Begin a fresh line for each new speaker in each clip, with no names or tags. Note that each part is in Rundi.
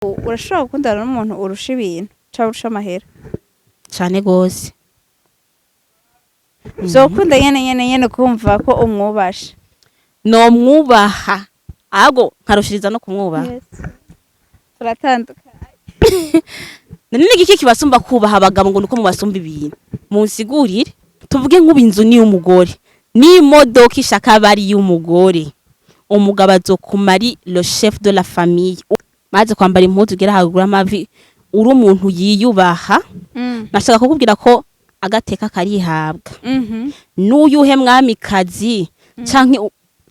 Urashobora gukundana n'umuntu urusha ibintu canke urusha amahera?
Cane gose.
Vyokunda nyene nyene nyene kumva ko umwubashe?
Nomwubaha, ahubwo nkarushiriza no kumwubaha.
Turatandukanye.
None ni igiki kibasumba kubaha abagabo ngo nuko mubasumba ibintu? Munsigurire. Tuvuge nk'ubu inzu ni iy'umugore, n'imodoka ishaka aba ari iy'umugore, umugabo azokuma ari le chef de la famille. Maze kwambara impuzu ugera haruguru amavi, uri umuntu yiyubaha. Nashaka kukubwira ko agateka karihabwa. N'uyuhe mwamikazi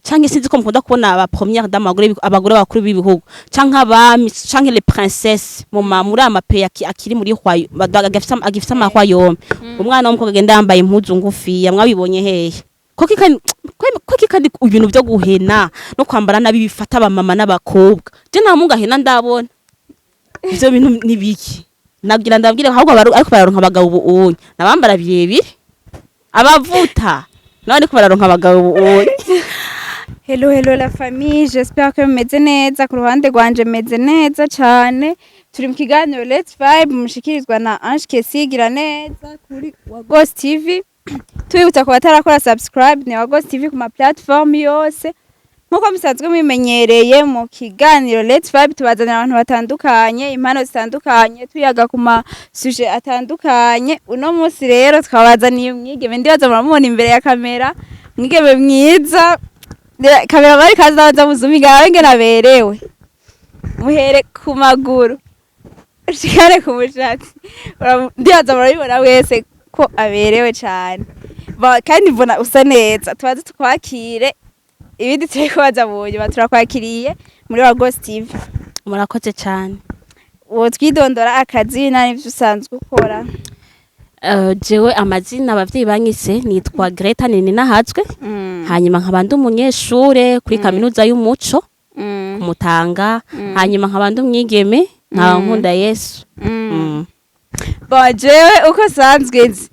canke sinzi ko mukunda kubona aba première dame, abagore bakuru b'ibihugu canke abami canke les princesses muri ama pays akiri muri royaume, agifise ama royaume, umwana w'umukobwa agenda yambaye impuzu ngufiya, mwabibonye hehe? Koki kandi ibintu vyo guhena no kwambara nabi bifata abamama n'abakobwa, je nta mungu ahena ndabona. Ivyo bintu ni biki? Nagira ndabwire ahubwo ariko bararonka abagabo ubu unye nabambara birebire, abavuta nabo ariko bararonka abagabo ubu unye.
Hello, hello la famille, j'espère que mumeze neza. Ku ruhande rwanje meze neza cane. Turi mu kiganiro Let's Vibe mushikirizwa na Ange Kesigira neza kuri Wagos TV. Tubibutsa ku batarakora subscribe, ni Wagos TV ku ma platform yose. Nkuko musanzwe mubimenyereye, mu kiganiro Let's Vibe tubazanira abantu batandukanye, impano zitandukanye, tuyaga ku ma sujet atandukanye. Uno munsi rero twabazaniye umwigeme, ndibaza muramubona imbere ya kamera, umwigeme mwiza. Kamera bari kaza muzuminga yawe ngene aberewe, muhere ku maguru ushikane ku mushatsi. Ndibaza murabibona wese ko aberewe cane. Kandi mbona usa neza. Tubaze tukwakire, ibindi turi kubaza mu nyuma. Turakwakiriye muri Wagos TV.
Murakoze cyane.
Wotwidondora akazina n'ivyo usanzwe ukora?
Jewe amazina abavyeyi banyise nitwa Greta Nininahazwe, hanyuma nkaba ndi umunyeshure kuri Kaminuza y'Umuco kumutanga, hanyuma nkaba ndi umwigeme, nkaba nkunda Yesu.
Bon, jewe uko sanzwe nzi,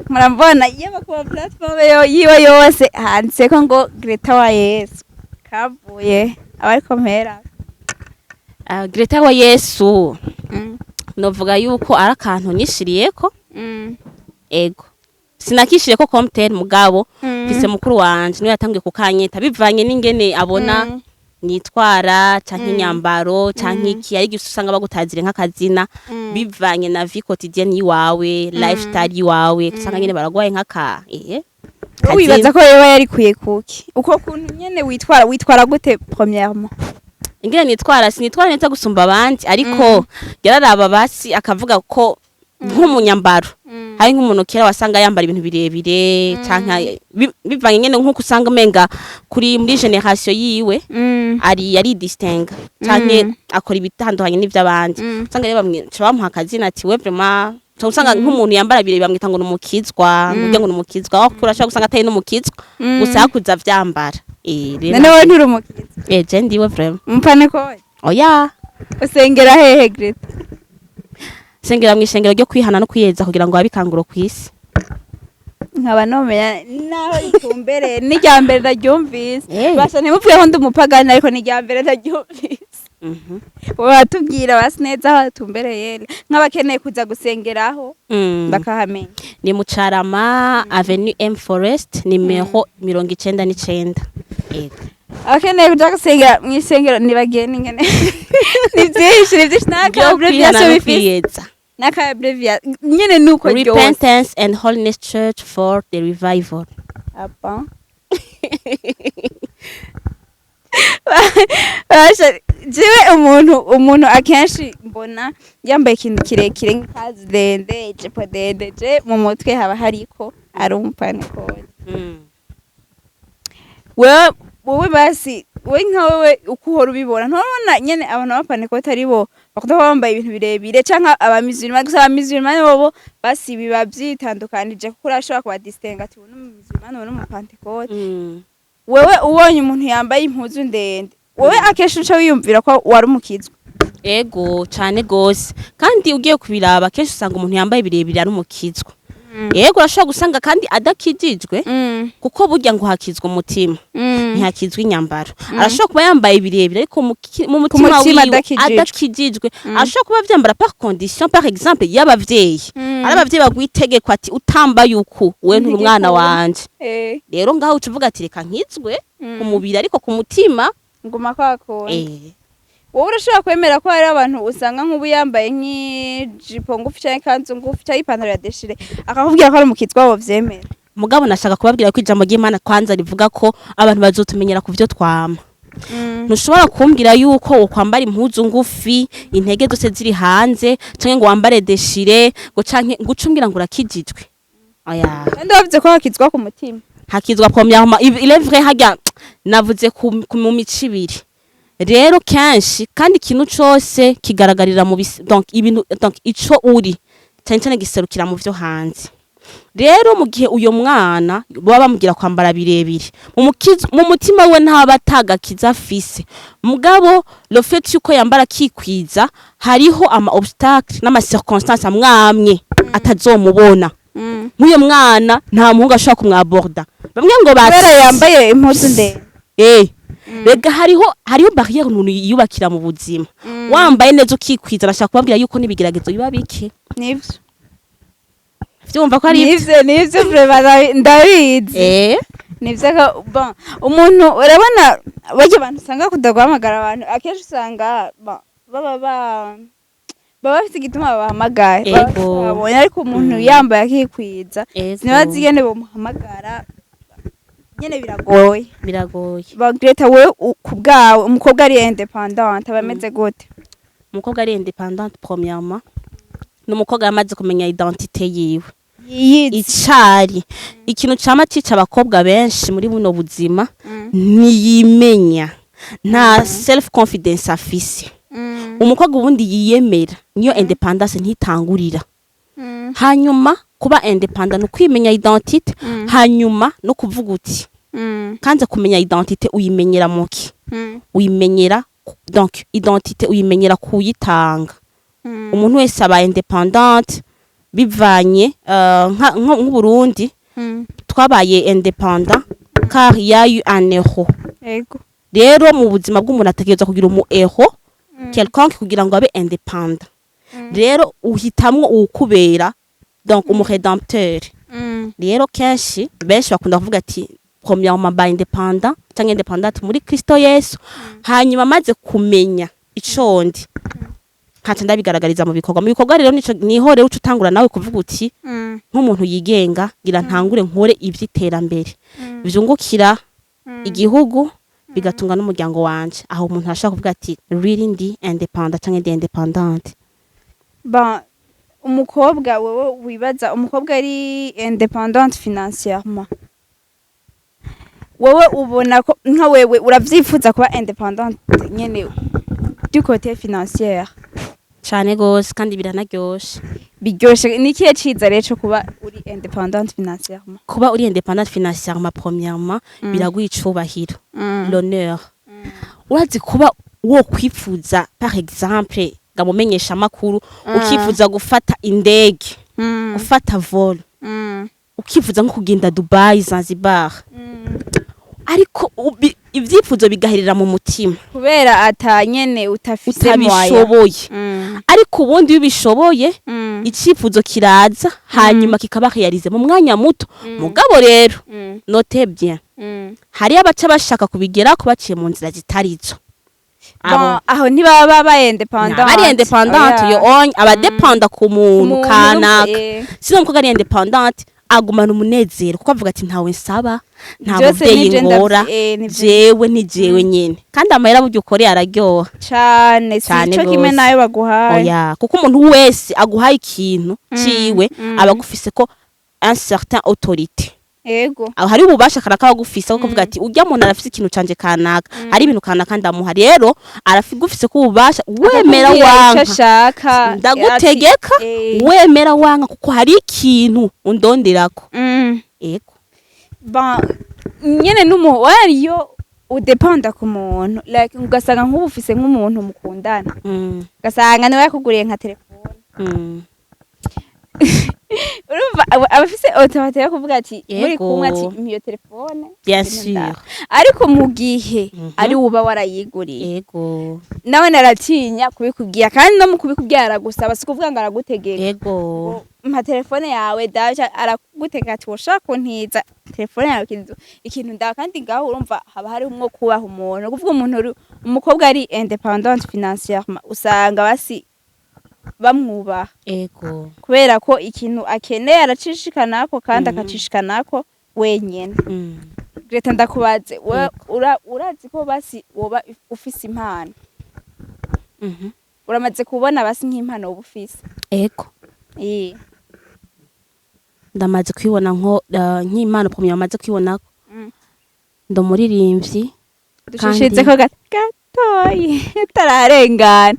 murambona yaba ku ma platform yo yiwe yose handitseko ngo Greta wa Yesu. Kavuye abariko mpera?
Greta wa Yesu, novuga yuko ari akantu nishiriyeko. Ego, sinakishiriyeko comme tel, mugabo mfise mukuru wanje niwe yatanguye kukanyita bivanye n'ingene abona nitwara canke inyambaro canke iki. Ari igihe usanga bagutazire nk'akazina bivanye na vie quotidienne yiwawe, lifestyle yiwawe, usanga nyene baragwaye nk'aka
Wibaza
kazina.
ko yoba yarikuye kuki uko kuntu nyene witwara? Witwara gute premièrement?
Ingene nitwara, sinitwara neza gusumba abandi, ariko yararaba basi akavuga ko nk'umunyambaro hari nk'umuntu kera wasanga yambara ibintu birebire canke bivanye nyene nk'uko usanga umenga kuri muri génération yiwe ari yari distingue canke akora ibitandukanye n'ivy'abandi. Usanga rero bamwe baca bamuha akazina ati we vraiment, usanga nk'umuntu yambara birebire bamwita ngo ni umukizwa, ngo ni umukizwa, aho urashobora gusanga atari n'umukizwa, gusa yakuze avyambara. Rero
None wowe nturi umukiza?
Je ndiwe vraiment.
Umupane koye?
Oya.
Usengera hehe, Greta?
Sengera mw'ishengero ryo kwihana no kwiyeza kugira ngo habe ikanguro kw'isi.
Nkaba nomenya naho ritumbereye, n'irya mbere ndaryumvise. Basha ntimuvuge ko ndi umupagani, ariko n'irya mbere ndaryumvise. Batubwira basi neza aho hatumbereye, nk'abakeneye kuza gusengeraho bakahamenya.
Ni Mucarama, avenue M Forest, nimero 99. Yego.
Abakeneye kuja gusengera mw'isengero ntibagende ingene ni byinshi, ni byinshi n'aka
Ryo kwihana
abbreviation
no
bifise
kwiyeza.
N'aka abbreviation nyene nuko ryose.
Repentance and Holiness Church for the Revival.
Apa. Basha, jewe umuntu akenshi mbona yambaye ikintu kirekire nk'ikazu ndende, ijipo ndende, je mu mutwe haba hariko ari umupanekoti. Wewe basi, we nka wewe uko uhora ubibona, ntubona nyene abantu b'abapanekoti ari bo bakunda kuba bambaye ibintu birebire canke abamizirima? Gusa abamizirima bobo basi biba vyitandukanije, kuko urashobora kubadistenga ati uyu ni umumizirima, uyu ni umupantekoti. Wewe ubonye umuntu yambaye impuzu ndende, wowe akenshi uca wiyumvira ko wari umukizwa?
Ego, cane gose. Kandi ugiye kubiraba, kenshi usanga umuntu yambaye birebire ari umukizwa. Yego, urashobora gusanga kandi adakijijwe, kuko burya ngo hakizwa umutima, ntihakizwa inyambaro. Arashobora kuba yambaye birebire, ariko mu mutima
mutima
wiwe
adakijijwe.
Adakijijwe. Arashobora kuba vyambara par condition, par exemple, y'abavyeyi. Ari abavyeyi baguha itegeko ati: "Utambaye uku, we nturi umwana
Ntigikunda.
wanje." Rero ngaho uca uvuga ati: "Reka nkizwe ku mubiri, ariko ku mutima
nguma kwa kundi." Wowe urashobora kwemera ko hari abantu usanga nk'ubu yambaye nk'ijipo ngufi canke ikanzu ngufi canke ipantaro ya déchiré, akakubwira ko ari umukizwa, wo vyemera?
Mugabo nashaka kubabwira ko ijambo ry'Imana kwanza rivuga ko abantu bazotumenyera ku vyo twama. Ntushobora kumbwira yuko wokwambara impuzu ngufi, intege zose ziri hanze, canke ngo wambare déchiré, ngo canke ngo uce umbwira ngo urakijijwe. Oya.
Kandi wavuze ko hakizwa ku mutima.
Hakizwa premièrement, il est vrai, harya navuze ku mu mico ibiri. Rero kenshi kandi ikintu cose kigaragarira mu donc ibintu, donc ico uri cyane cyane giserukira mu vyo hanze. Rero mu gihe uyo mwana baba bamubwira kwambara birebire, mu mutima we ntaba atagakiza afise, mugabo le fait yuko yambara akikwiza, hariho ama obstacle n'ama circonstances amwamwe atazomubona. Nk'uyo mwana nta muhungu ashobora kumwaborda, bamwe ngo
kubera yambaye impuzu ndende.
Rega hariho barrière umuntu yiyubakira mu buzima. Wambaye neza ukikwiza, nashaka kubabwira yuko n'ibigeragezo biba bike.
Nivyo.
Vyumva ko ari ivyo.
Nivyo, vraiment ndabizi. Nivyo ko bon, umuntu urabona barya abantu usanga bakunda guhamagara abantu, akenshi usanga bon, baba bafite igituma babahamagaye, baba babonye, ariko umuntu yambaye akikwiza, sinibaza ingene bomuhamagara nyene, biragoye.
Biragoye.
Ba Greta, wewe ku bwawe, umukobwa ari indépendante aba ameze gute?
Umukobwa ari indépendante, premièrement, ni umukobwa yamaze kumenya identité yiwe,
yiyizi.
Icari ikintu cama cica abakobwa benshi muri buno buzima, ntiyimenya, nta self confidence afise. Umukobwa ubundi yiyemera, niyo indépendance ntitangurira. Hanyuma kuba indépendant ni ukwimenya identité, hanyuma no kuvuga uti kanze kumenya identité. Uyimenyera muki? Uyimenyera donc identité uyimenyera kuyitanga. Umuntu wese aba indépendante bivanye nk'Uburundi twabaye indépendant car il y a eu un héros. Rero mu buzima bw'umuntu ategerezwa kugira umu héros quelconque kugira ngo abe indépendant. Rero uhitamwo uwukubera donc umu rédempteur. Rero kenshi benshi bakunda kuvuga ati: "Premièrement ba indépendant cyangwa indépendante muri Kristo Yesu, hanyuma amaze kumenya ico ndi, nkaca ndabigaragariza mu bikorwa." Mu bikorwa rero nico niho rero uca utangura nawe kuvuga uti: "Nk'umuntu yigenga, ngira ntangure nkore ivy'iterambere vyungukira igihugu, bigatunga n'umuryango wanje." Aho umuntu arashobora kuvuga ati: "Really ndi indépendant canke ndi indépendante."
Bon, umukobwa, wewe wibaza umukobwa ari indépendante financièrement, wowe ubona ko nka wewe uravyifuza kuba indépendante nyene du côté financière?
Cane gose, kandi biranaryoshe.
Biryoshe. Ni ikihe ciza rero co kuba uri indépendante financièrement?
Kuba uri indépendante financièrement, premièrement, biraguha icubahiro, l'honneur. Urazi kuba wo kwifuza, par exemple, ngamumenyesha amakuru, ukifuza gufata indege, gufata vol, ukifuza nko kugenda Dubai, Zanzibar, ariko ivyifuzo bigaherera mu mutima.
Kubera ata nyene utafise moyen.
Utabishoboye. Ariko ubundi iyo ubishoboye, icifuzo kiraza, hanyuma kikaba réalisé mu mwanya muto. Mugabo rero, note bien, hariyo abaca bashaka kubigerako baciye mu nzira zitarizo.
Bon, aho ntibaba babaye indépendante.
Bari indépendante.
Oya.
Yo onye abadependa ku muntu
Umuntu,
kanaka. Sino umukobwa ari indépendante agumana umunezero, kuko avuga ati: "Ntawe nsaba, nta
Vyose
muvyeyi
nije
ngora,
nivyo.
jewe ni jewe nyene." Kandi amahera burya ukoreye araryoha.
Cane, si
Cane
ico kimwe
gose.
nayo baguhaye.
Oya, kuko umuntu wese aguhaye ikintu ciwe, aba agufise ko un certain autorité. Aho hari ububasha kanaka agufise ko kuvuga ati: "Urya muntu arafise ikintu canje kanaka, hari ibintu kanaka ndamuha." Rero arafigufise ko ububasha, wemera
Akakubwira ico
wanka,
ashaka.
ndagutegeka,
ati,
wemera wanka, kuko hari ikintu undonderako. Ego.
Bon, nyene numu wariyo udependa ku muntu, like ugasanga nk'ubu ufise nk'umuntu mukundana, ugasanga niwe yakuguriye nka telefone. Urumva abafise autorité yo kuvuga ati muri kumwe ati mpa iyo telefone,
Bien
ibintu
sûr.
Ariko mu gihe ari uba warayiguriye, nawe naratinya kubikubwira, kandi no mu kubikubwira aragusaba, si kuvuga ngo aragutegeka. Ngo mpa telefone yawe daca, aragutegeka ati woshaka kuntiza telefone yawe ikintu ndawe. Kandi ngaho urumva haba hari umwo kubaha umuntu, kuvuga umuntu umukobwa ari indépendante financièrement, usanga basi bamwubaha, kubera ko ikintu akeneye aracishikanako kandi akacishikanako wenyene. Greta, ndakubaze, urazi ko basi woba ufise impano? Uramaze kubona basi nk'impano woba ufise?
Ego. Ndamaze kwibona nko nk'impano premier amaze kwibona, ndi umuririmbyi.
Dushishitseko gatoyi tararengana.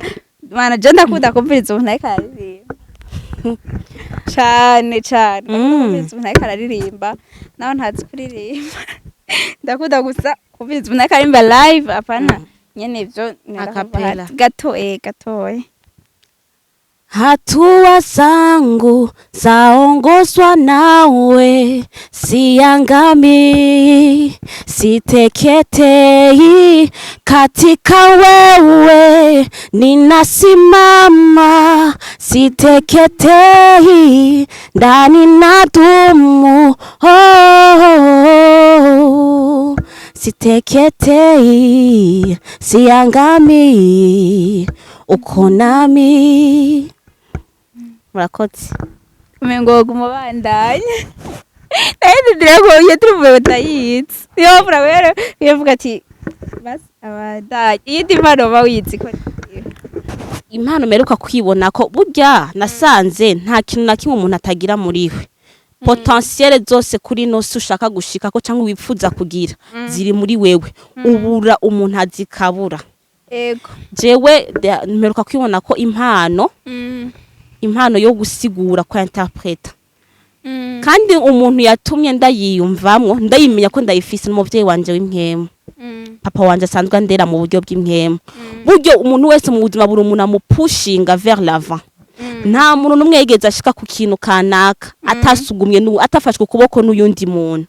Mana, je ndakunda kumviriza umuntu ariko araririmba cane cane. Ndakunda kumviriza umuntu ariko araririmba naho ntazi kuririmba. Ndakunda gusa kumviriza umuntu ariko aririmba live, apana nyene ivyo.
A cappella.
Gato, gatoyi.
Hatua zangu zaongozwa nawe, siangamii, siteketei. Katika wewe ninasimama, siteketei, ndani nadumu. Oh, siteketei, siangamii, uko nami. Murakoze.
Umengo woguma ubandanya, nayo ndindiriye ko iyo turi butayizi, niyo mpamvu rero iyo ati basi abandanye iyindi mpano uba wizi ko.
Impano mperuka kwibona ko burya nasanze nta kintu na kimwe umuntu atagira muri we. Potentiel zose kuri ino si ushaka gushikako cyangwa wifuza kugira ziri muri wewe, ubura umuntu azikabura. Jewe mperuka kwibona ko impano yo gusigura, kwa interpreta, kandi umuntu yatumye ndayiyumvamwo, ndayimenya ko ndayifise, n'umuvyeyi wanje w'impwemu, papa wanje asanzwe andera mu buryo bw'impwemu. Buryo umuntu wese mu buzima buri umuntu amupushinga vers l'avant. Nta muntu n'umwe yigeze ashika ku kintu kanaka atasugumye atafashwe ukuboko n'uyundi muntu.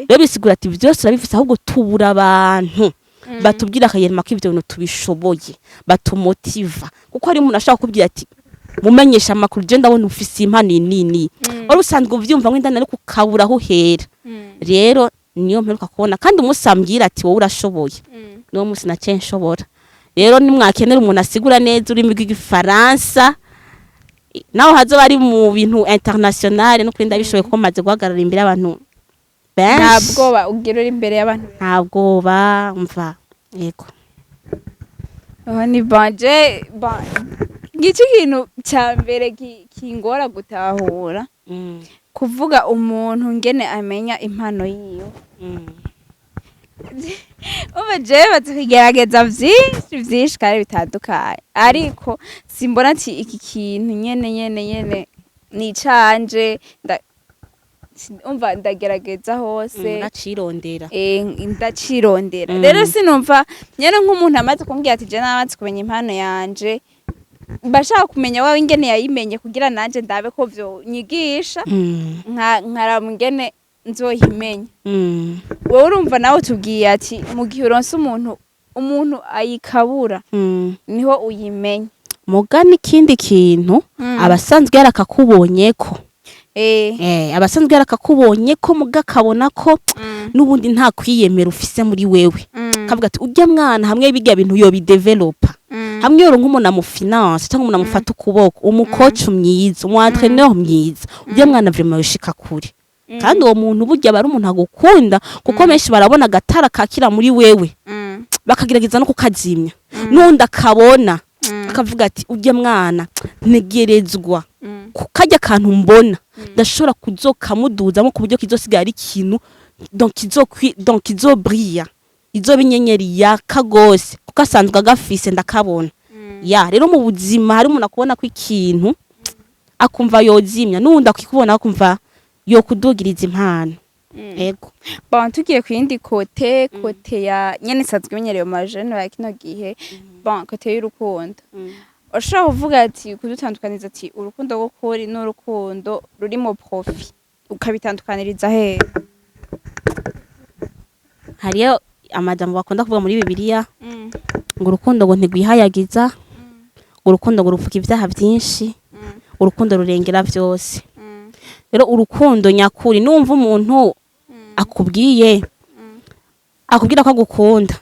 Rero bisigura ati byose urabifise, ahubwo tubura abantu batubwira akayerema ko ivyo bintu tubishoboye, batumotiva, kuko hari umuntu ashaka kukubwira ati mumenyesha amakuru, je ndabona ufise impano nini, wari usanzwe uvyumva mwindani ariko ukabura aho uhera. Rero niyo mperuka kubona, kandi umunsi ambwira ati wowe urashoboye, niwo munsi naciye nshobora. Rero nimwakenera umuntu asigura neza ururimi rw'igifaransa, naho hazoba ari mu bintu international, no kuri ndabishoboye kuko maze guhagarara imbere y'abantu
Nta
benshi.
bwoba ugira uri imbere y'abantu?
Nta bwoba, mva yego.
Oh, ni banje bon, ngiki kintu cya mbere kingora gutahura, kuvuga umuntu ngene amenya impano yiwe. Ubu jewe bazi kugerageza vyinshi vyinshi kandi bitandukanye, ariko simbona ati iki kintu nyene nyene nyene ni icanje. Umva, ndagerageza hose.
Uracirondera.
Ndacirondera. Rero sinumva nyene nk'umuntu amaze kumbwira ati je namaze kumenya impano yanje, mba nshaka kumenya wawe ingene yayimenye, kugira nanje ndabe ko vyo nyigisha, nkaraba ingene nzoyimenya. Wowe urumva nawe utubwiye ati mu gihe uronse umuntu ayikabura, niho uyimenya.
Muga n'ikindi kintu, abasanzwe yarakakubonyeko, abasanzwe yarakakubonyeko, muga akabona ko n'ubundi nta kwiyemera ufise muri wewe, kavuga ati urya mwana hamwe bijya bintu yobidevelopa, hamwe yoronka umuntu amufinance cyangwa umuntu amufata ukuboko, umucoach mwiza, umu entraîneur mwiza, urya mwana vraiment yoshika kure. Kandi uwo muntu burya aba ari umuntu agukunda, kuko benshi barabona agatara kakira muri wewe, bakagerageza no kukazimya, n'undi akabona akavuga ati urya mwana ntegerezwa kajya kantu mbona ndashobora kuzokamuduzamo ku buryo kizosigara ari ikintu donc kizokwi donc kizobrilla, izoba inyenyeri yaka gose, kuko asanzwe agafise, ndakabona. Ya rero mu buzima hari umuntu akubona ko ikintu akumva yozimya, n'uwundi akikubona akumva yokudugiriza impano. Ego.
Bon, tugiye ku yindi côté ya nyene isanzwe imenyereye mu majene ya kino gihe, bon, côté y'urukundo. Ushobora kuvuga ati kudutandukaniza ati urukundo rw'ukuri n'urukundo rurimo profit, ukabitandukaniriza hehe?
Hariyo amajambo bakunda kuvuga muri Bibiliya ngo urukundo ngo ntigwihayagiza, ngo urukundo ngo rupfuka ibyaha byinshi, urukundo rurengera byose. Rero urukundo nyakuri, numva umuntu akubwiye, akubwira ko agukunda,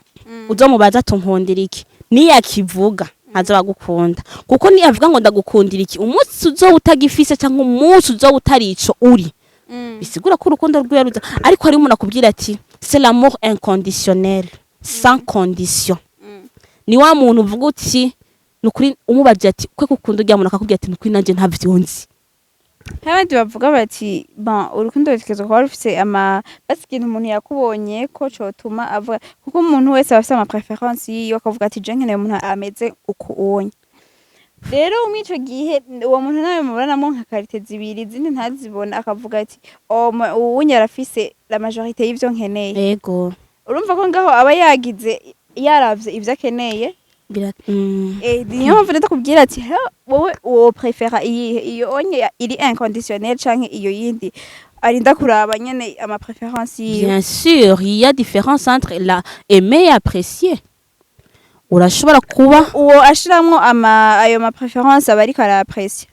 uzomubaza ati: "Unkundira iki?" Niyakivuga ntazoba agukunda, kuko niyavuga ngo ndagukundira iki, umunsi uzoba utagifise cyangwa umunsi uzoba utari ico uri, bisigura ko urukundo rwiwe ruza. Ariko hari umuntu akubwira ati c'est l'amour inconditionnel, sans condition, ni wa muntu uvuga uti nukuri, umubaje ati kwe kukunda urya muntu, akakubwira ati nukuri nanje ntavyo nzi.
Hari abandi bavuga bati bon, urukundo rutegerezwa kuba rufise ama basi ikintu umuntu yakubonye ko cotuma avuga, kuko umuntu wese aba afise ama préférences yiwe, akavuga ati je nkeneye umuntu ameze uku unye. Rero muri ico gihe uwo muntu nawe mubonamo nka qualités zibiri, izindi ntazibona, akavuga ati uwunye arafise la majorité y'ivyo nkeneye. Urumva ko ngaho aba yagize yaravye ivyo akeneye. Niyo mpamvu ndakubwira ati ha, wowe uwo préféra iyihe? Iyo onye iri inconditionnel canke iyo yindi arinda kuraba nyene ama préférences yiwe?
Bien sûr, il y a différence entre la aimer et apprécier. Urashobora kuba
Uwo ashiramwo ama ayo ma préférences aba ariko ara apprécier.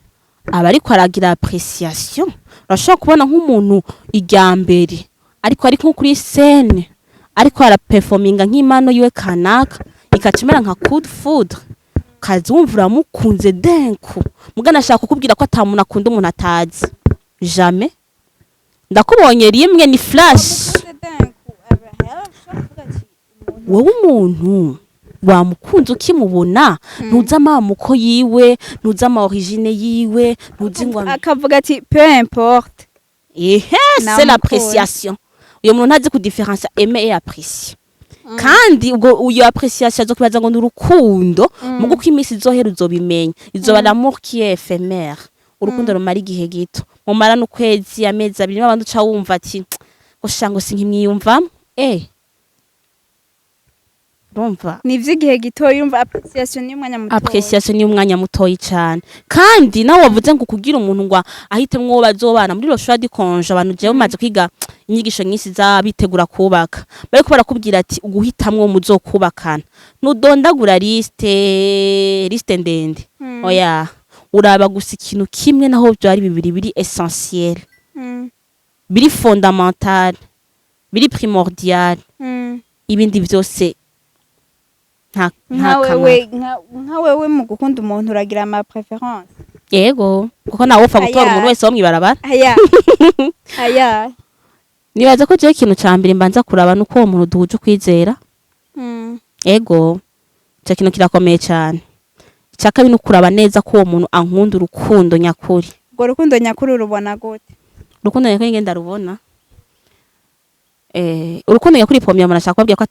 Aba ariko aragira appréciation. Urashobora kubona nk'umuntu irya mbere ariko ari nko kuri scène, ariko araperforminga nk'impano yiwe kanaka, ikaca imera nka coup de foudre, ukaza wumva uramukunze denku. Mugana ashaka kukubwira ko ata muntu akunda umuntu atazi. Jamais. Ndakubonye rimwe ni flash. Wowe umuntu wamukunze ukimubona, ntuzi amamuko yiwe, ntuzi ama origine yiwe, ntuzi ngo
Akavuga ati peu importe.
Ehe, c'est
Namukunda.
l'appréciation. Uyo muntu ntazi kudifférencier aimer et apprécier. Kandi ubwo iyo appréciation azokubaza ngo ni urukundo, mugo uko iminsi izohera uzobimenya, izoba l'amour qui est éphémère, urukundo rumara igihe gito, mumara n'ukwezi, amezi 2, abandi uca wumva ati ngo sha, ngo sinkimwiyumvamo. Urumva?
Ni ivy'igihe gitoya, urumva appréciation ni umwanya mutoya.
Appréciation ni umwanya mutoyi cyane. Kandi nawe wavuze ngo kugira umuntu ngo ahitemwo uwo bazobana muri le choix du conjoint, abantu jewe bamaze kwiga inyigisho nyinshi z'abitegura kubaka, bariko barakubwira ati uguhitamwo uwo muzokubakana, nudondagura liste ndende. Oya, uraba gusa ikintu kimwe, naho byari bibiri biri essentiel, biri fondamental, biri primordial, ibindi byose nta
Nka
kamaro.
wewe, nka wewe mu gukunda umuntu uragira ama préférences?
Yego, kuko nawe upfa gutora
Aya.
umuntu wese wo mw'ibarabara.
Aya aya.
Nibaza ko jewe ikintu ca mbere mbanza kuraba nuko uwo muntu duhuje ukwizera. Ego, ico kintu kirakomeye cane. Ica kabiri ni ukuraba neza ko uwo muntu ankunda urukundo nyakuri.
Urwo rukundo nyakuri urubona gute?
Urukundo nyakuri ngenda rubona, urukundo nyakuri, pomye umuntu ashaka kubabwira ko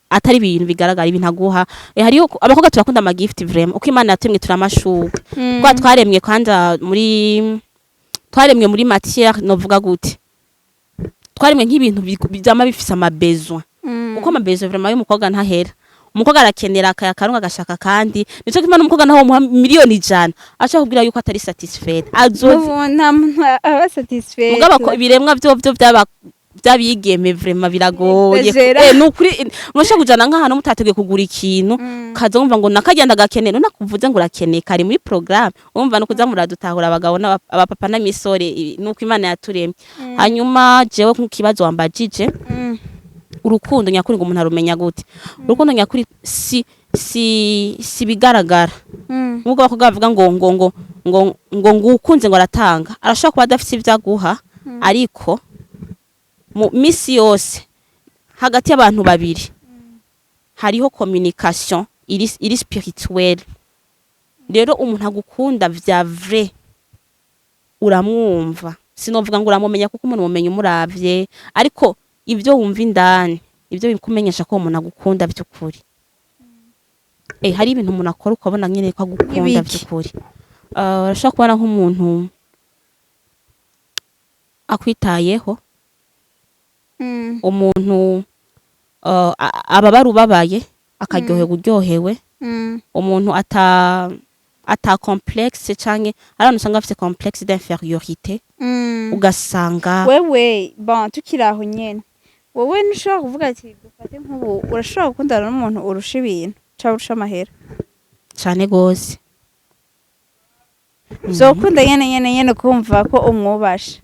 atari ibintu bigaragara, ibintu aguha. Hariyo abakobwa turakunda ama gift vraiment, uko Imana yatumwe turamashurwe, kwa twaremwe kwanza muri, twaremwe muri matière, novuga gute, twaremwe nk'ibintu vyama bifise ama besoin, kuko ama besoin vraiment y'umukobwa ntahera. Umukobwa arakenera akaya karunga, agashaka, kandi nico gituma n'umukobwa naho muha 100 miliyoni ashaka kubwira yuko atari satisfait azozi.
N'ubu nta muntu aba satisfait.
Mugabo ko ibiremwa vyo vyaba vy'abigeme vraiment biragoye.
Exagéra.
Nukuri urashobora kujana nk'ahantu mutateguye kugura ikintu, kaza wumva ngo nakagenda gakeneye, none akuvuze ngo urakeneye kari muri programme. Urumva no kuza muradutahura, abagabo abapapa n'amisore, nuko Imana yaturemye. Hanyuma jewe nk'ikibazo wambajije, urukundo nyakuri ngo umuntu arumenya gute? Urukundo nyakuri si bigaragara. Nubwo abakobwa bavuga ngo ngukunze, ngo aratanga, arashobora kuba adafise ivyo aguha, ariko mu misi yose hagati y'abantu babiri hariho communication iri spirituelle. Rero umuntu agukunda vya vrai uramwumva. Sinovuga ngo uramumenya, kuko umuntu umumenya umuravye, ariko ibyo wumva indani ibyo bikumenyesha ko uwo muntu agukunda by'ukuri. Hari ibintu umuntu akora ukabona nyene ko agukunda.
Nk'ibiki?
By'ukuri. Urashobora kubona nk'umuntu akwitayeho, umuntu ababara ubabaye, akaryoherwa uryohewe, umuntu ata Ata complexe, canke hari abantu usanga bafise complexe d'infériorité, ugasanga
Wewe, bon, tukiri aho nyene, wowe ntushobora kuvuga ati, dufate nk'ubu, urashobora gukundana n'umuntu urusha ibintu canke urusha amahera?
Cane gose.
Uzokunda nyene nyene nyene kumva ko umwubashe?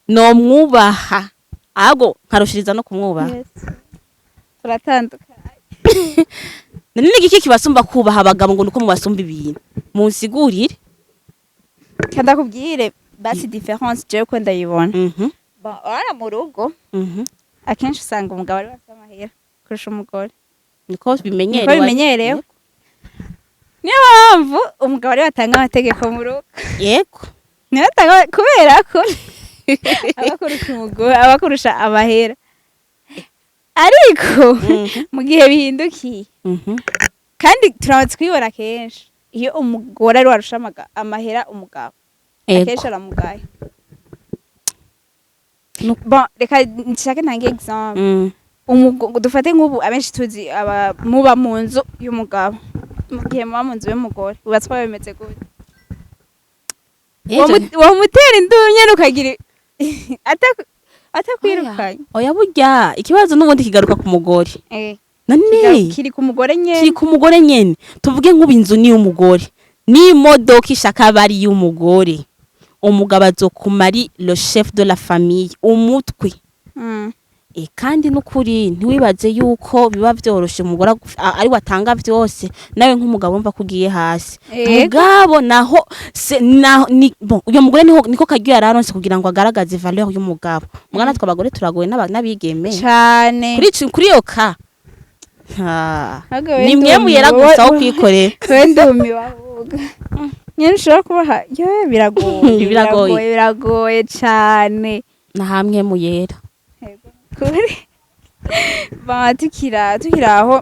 Nomwubaha, ahubwo nkarushiriza no kumwubaha.
Yes. Turatandukanye.
None ni igiki kibasumba kubaha abagabo ngo nuko mubasumba ibintu? Munsigurire.
Kandi akubwire basi différence jewe ko ndayibona. Bon, urabona mu rugo, akenshi usanga umugabo ari we afite amahera kurusha umugore.
Niko bimenyerewe.
Niko bimenyerewe, niyo mpamvu umugabo ariwe atanga amategeko mu rugo. Niwe atanga, kubera ko aba akurusha umugore, aba akurusha amahera. Ariko mu gihe bihindukiye, kandi turamaze kubibona kenshi, iyo umugore ari we arusha amahera umugabo, akenshi aramugaye. Bon, reka nshake ntange exemple. Dufate nk'ubu abenshi tuzi aba muba mu nzu y'umugabo, mu gihe muba mu nzu y'umugore ubatswa bimeze gute? Wamutera induru nyene ukagira atakwirukanye?
Oya, burya ikibazo n'ubundi kigaruka ku mugore. None
Kiri ku mugore nyene.
Kiri ku mugore nyene. Tuvuge nk'ubu inzu ni iy'umugore, n'imodoka ishaka aba ari iy'umugore, umugabo azokuma ari le chef de la famille, umutwe. Kandi n'ukuri ntiwibaze yuko biba vyoroshe umugore ari we atanga vyose, nawe nk'umugabo wumva ko ugiye hasi. Mugabo naho se naho ni bon, uyo mugore niho niko karyo yararonse kugira ngo agaragaze valeur y'umugabo. Mugana twe abagore turagoye n'abigeme
Cane.
kuri iyo ka. Ha.
Ahubwo we
Ni mwe muyera
ndumiwe.
gusa wo kwikorera.
We ndumiwe ahubwo nyene ushobora kubaha yewe, biragoye.
Biragoye.
Biragoye cane.
Na hamwe muyera.
Kuri ba tukira aho,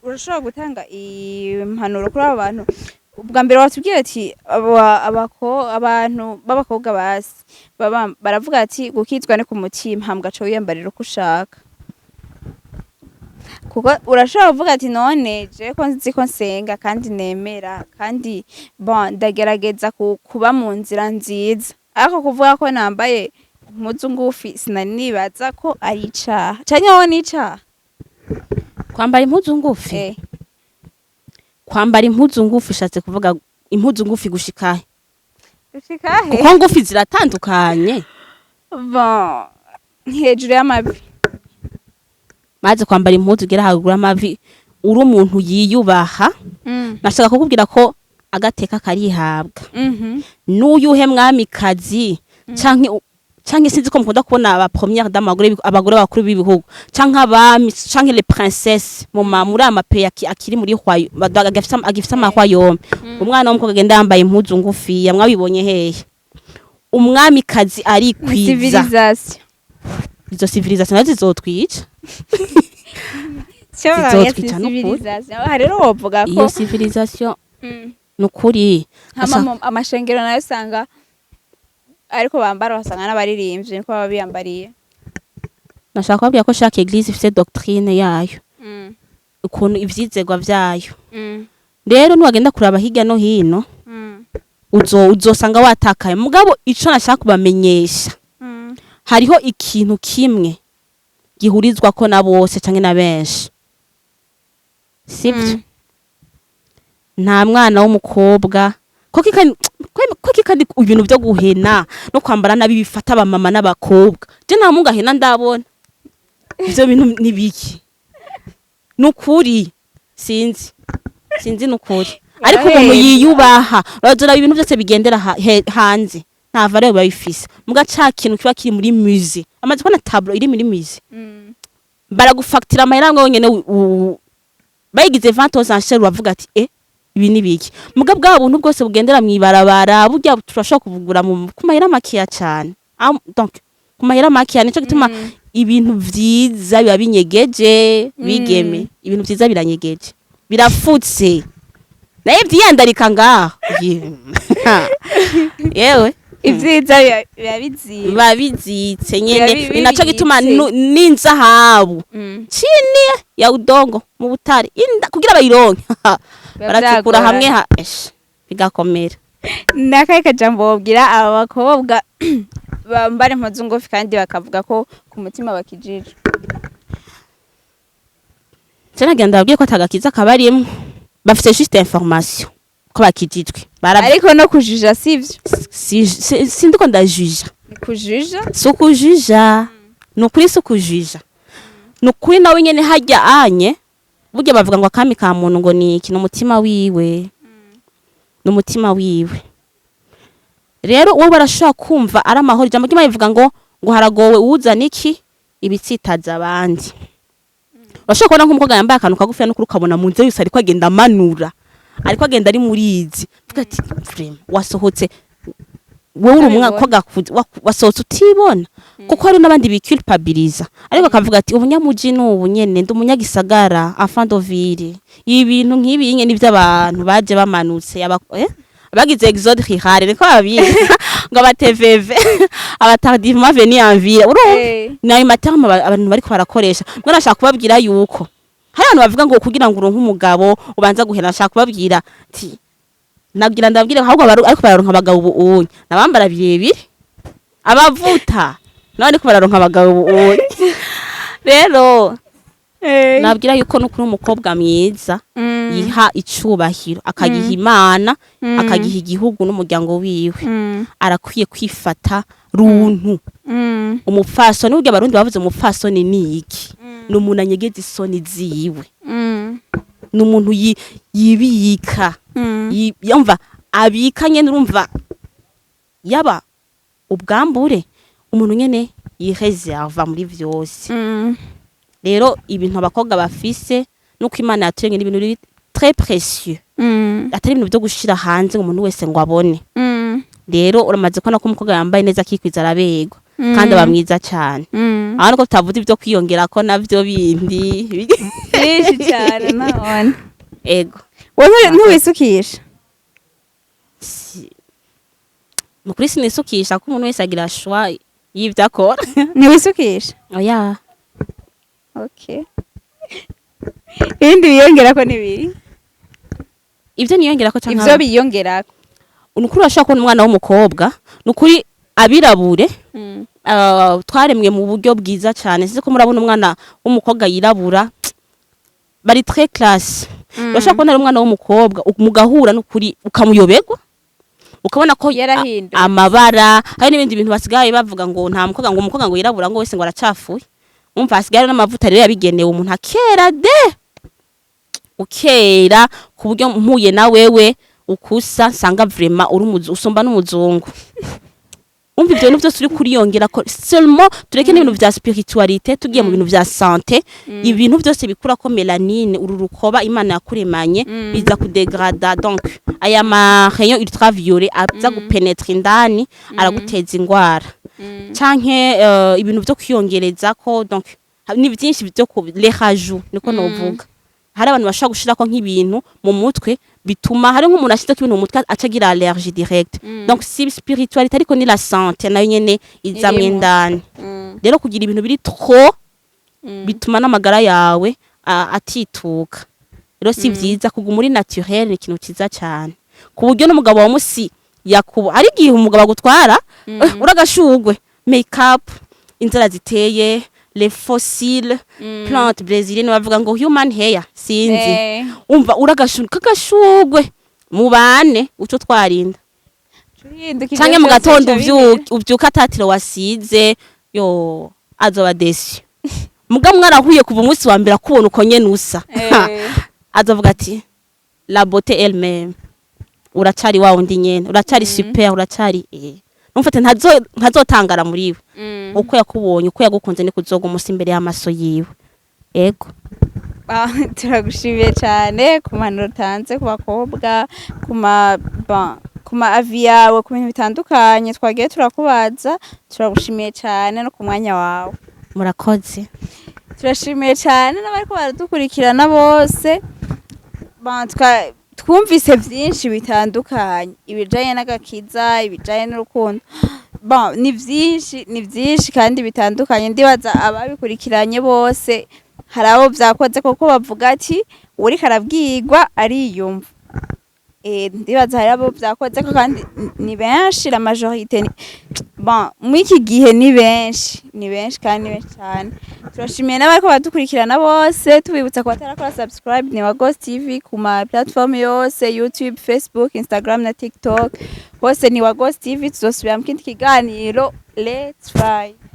urashobora gutanga impanuro kuri abo bantu? Ubwa mbere watubwiye ati abantu b'abakobwa basi baba baravuga ati gukizwa ni ku mutima, hama ugaca wiyambarira uko ushaka, kuko urashobora kuvuga ati none je ko nzi ko nsenga kandi nemera kandi, bon, ndagerageza kuba mu nzira nziza, ariko kuvuga ko nambaye impuzu ngufi sinari nibaza ko ari icaha, canke wowe ni icaha?
Kwambara impuzu ngufi?
Eh.
Kwambara impuzu ngufi ushatse kuvuga impuzu ngufi gushikahe?
Gushika he?
Kuko ngufi ziratandukanye.
Bon, hejuru y'amavi.
Maze kwambara impuzu ugera haruguru y'amavi uri umuntu yiyubaha, nashaka kukubwira ko agateka karihabwa. N'uyuhe mwamikazi canke sinzi ko mukunda kubona aba première dame, abagore bakuru b'ibihugu canke abami canke les princesses muri ama pays akiri muri royaume, agifise ama royaume, umwana w'umukobwa agenda yambaye impuzu ngufi, mwabibonye hehe? Umwamikazi arikwiza.
Civilisation.
Izo civilisation nazo zizotwica. Zizotwica n'ukuri.
Civilisation aha rero wovuga ko
Iyo civilisation, nukuri.
Hama amashengero nayo usanga ariko bambara, basanga n'abaririmbyi niko baba biyambariye.
Nashaka kubabwira ko chaque église ifise doctrine yayo, ukuntu ivyizerwa vyayo. Rero niwagenda kuraba hirya no hino, uzosanga watakaye. Mugabo ico nashaka kubamenyesha, hariho ikintu kimwe gihurizwako na bose canke na benshi, sivyo? Nta mwana w'umukobwa ko kikandi ibintu vyo guhena no kwambara nabi bifata abamama n'abakobwa. Je nta mungu ahena ndabona. Ivyo bintu nibiki nukuri? Sinzi nukuri, ariko umuntu
Barahenda.
yiyubaha, urazora ibintu byose bigendera hanze nta valeur biba bifise. Muga ca kintu kiba kiri muri musée, amaze kubona tableau iri muri musée, baragufactura amahera ngo nyene bayigize vente aux enchères, uravuga ati eh, ibi ni biki? Muga bwa buntu bwose bugendera mw'ibarabara, burya turashobora kubugura ku mahera makeya cane. Donc ku mahera makeya, nico gituma ibintu vyiza biba binyegeje. Bigeme, ibintu vyiza biranyegeje, birafutse, naye vyiyandarika ngaho. Yewe.
Ivyiza biba biziye.
Biba bizitse nyene.
Biba
Ni naco gituma
bibitse.
N'inzahabu chini ya udongo mu butare inda kugira bayironke
Biba
baracukura
vyagoranye.
hamwe ha eshe. Bigakomera.
Nakahe kajambo wobwira aba bakobwa bambara impuzu ngufi kandi bakavuga ko ku mutima bakijije?
Je nagenda babwiye ko atagakiza kabarimwo, bafite juste information ko bakijijwe.
Ariko no kujija sivyo.
Sindiko ndajija.
Ni kujija.
Si ukujija, ni ukuri, si ukujija, ni ukuri. Nawe nyene harya anye burya bavuga ngo akami ka muntu ngo ni iki? Ni umutima wiwe, ni umutima wiwe. Rero uwo barashobora kumva ari amahoro. Ijambo ry'Imana rivuga ngo haragowe uwuzana iki ibitsitaza abandi. Urashobora kubona nk'umukobwa yambaye akantu kagufi, n'ukuri ukabona mu nzu yose ariko agenda amanura, ariko agenda ari muri izi, uvuga ati: "Vraiment, wasohotse wowe uri umwana
Utabibona.
Wasohotse utibona." Kuko hari n'abandi biculpabiliza, ariko akavuga ati: "Ubunyamuji ni ubu nyene, ndi umunyagisagara, enfant de ville." Ibi bintu nk'ibi nyene n'ivy'abantu baje bamanutse abagize exode rural, niko babizi ngo aba TVV, aba tardivement venus en ville, urumva? Ni ayo ma termes abantu bariko barakoresha. Mwe nashaka kubabwira yuko hari abantu bavuga ngo kugira ngo uronke umugabo ubanza guhera. Nashaka kubabwira ati nabwira, ndabwira ahubwo ariko bararonka abagabo ubu unye nabambara birebire, abavuta nabo ariko bararonka abagabo ubu unye. Rero nabwira yuko nukuri umukobwa mwiza yiha icubahiro, akagiha Imana, akagiha igihugu n'umuryango wiwe, arakwiye kwifata runtu. Umupfasoni burya, Abarundi bavuze umupfasoni ni iki? Ni umuntu anyegeza isoni ziwe, ni umuntu yibika, yumva abika nyene, urumva yaba ubwambure, umuntu nyene yireserva muri vyose. Rero ibintu abakobwa bafise nuko Imana yaturemye ni ibintu biri très précieux, atari ibintu vyo gushira hanze ngo umuntu wese ngo abone. Rero uramaze kubona ko umukobwa yambaye neza akikwiza araberwa kandi aba mwiza cane. Aho nuko tutavuze ivyo kwiyongera ko navyo bindi
Byinshi cyane nabone.
Ego.
Wowe ntiwisukisha?
Nukuri sinisukisha, ko umuntu wese agira choix y'ivyo akora.
Ntiwisukisha?
Oya.
Okay, ibindi biyongerako ni
Ivyo niyongerako canke
ivyo biyongerako?
Nukuri urashobora kubona umwana w'umukobwa, nukuri abirabure twaremwe mu buryo bwiza cyane. Sinzi ko murabona umwana w'umukobwa yirabura, bari très classe. Urashobora kubona ari umwana w'umukobwa mugahura, nukuri ukamuyoberwa, ukabona ko
Yarahindutse.
amabara. Hari n'ibindi bintu basigaye bavuga ngo nta mukobwa, ngo umukobwa ngo yirabura ngo wese ngo aracafuye. Umva, hasigaye hari n'amavuta rero yabigenewe, umuntu akera de ukera, ku buryo mpuye na wewe ukusa nsanga vraiment uri usumba n'umuzungu. Umva, ivyo bintu byose uri kuriyongera ko seulement tureke n'ibintu vya spiritualité, tugiye mu bintu vya santé, ibintu byose bikura ko mélanine, uru rukoba Imana yakuremanye, biza kudegrada. Donc aya ma rayon ultraviolet aza gupenetra indani, araguteza ingwara canke ibintu vyo kwiyongereza ko. Donc ni byinshi byo ku les rajouts, niko novuga. Hari abantu bashobora gushirako nk'ibintu mu mutwe, bituma hari nk'umuntu ashizeko ibintu mu mutwe aca agira allergie direct. Donc si spiritualité, ariko ni la santé nayo nyene izamwo
Irimwo.
indani. Rero kugira ibintu biri trop bituma n'amagara yawe atituka. Rero si vyiza. Kuguma uri naturel ni ikintu ciza cyane, ku buryo n'umugabo wa musi yakubo ari igihe umugabo agutwara uragashugwe, make up, inzara ziteye, les fossiles, plante brésilienne, bavuga ngo human hair, sinzi. Umva, uragashugwe kagashugwe, mubane uco twarinda canke mu gatondo uvyuka atatiro wasize, yo azoba déçu. Muga mwarahuye kuva umunsi wa mbere akubona uko nyene usa, azovuga ati: "La beauté elle-même, uracari wa wundi nyene, uracari super, uracari." Numfate ntazotangara muri we uko yakubonye, uko yagukunze, ni kuzoga umunsi imbere y'amaso yiwe. Ego.
Turagushimiye cyane ku mpanuro utanze ku bakobwa, ku ma avis yawe, ku bintu bitandukanye twagiye turakubaza. Turagushimiye cyane no ku mwanya wawe.
Murakoze.
Turashimiye cyane n'abariko baradukurikirana bose. Twumvise byinshi bitandukanye, ibijanye n'agakiza, ibijanye n'urukundo. Bon, ni byinshi, ni byinshi kandi bitandukanye. Ndibaza ababikurikiranye bose hari abo vyakoze, koko bavuga ati uriko arabwirwa ariyumva. Ndibaza hari abo vyakoze ko, kandi ni benshi, la majorité bon, muri iki gihe ni benshi, ni benshi kandi ni benshi cyane. Turashimiye n'abariko baradukurikirana bose, tubibutsa ko batarakora subscribe, ni wa Ghost TV ku ma platform yose, YouTube, Facebook, Instagram na TikTok, hose ni wa Ghost TV. Tuzosubira mu kindi kiganiro. Let's fly.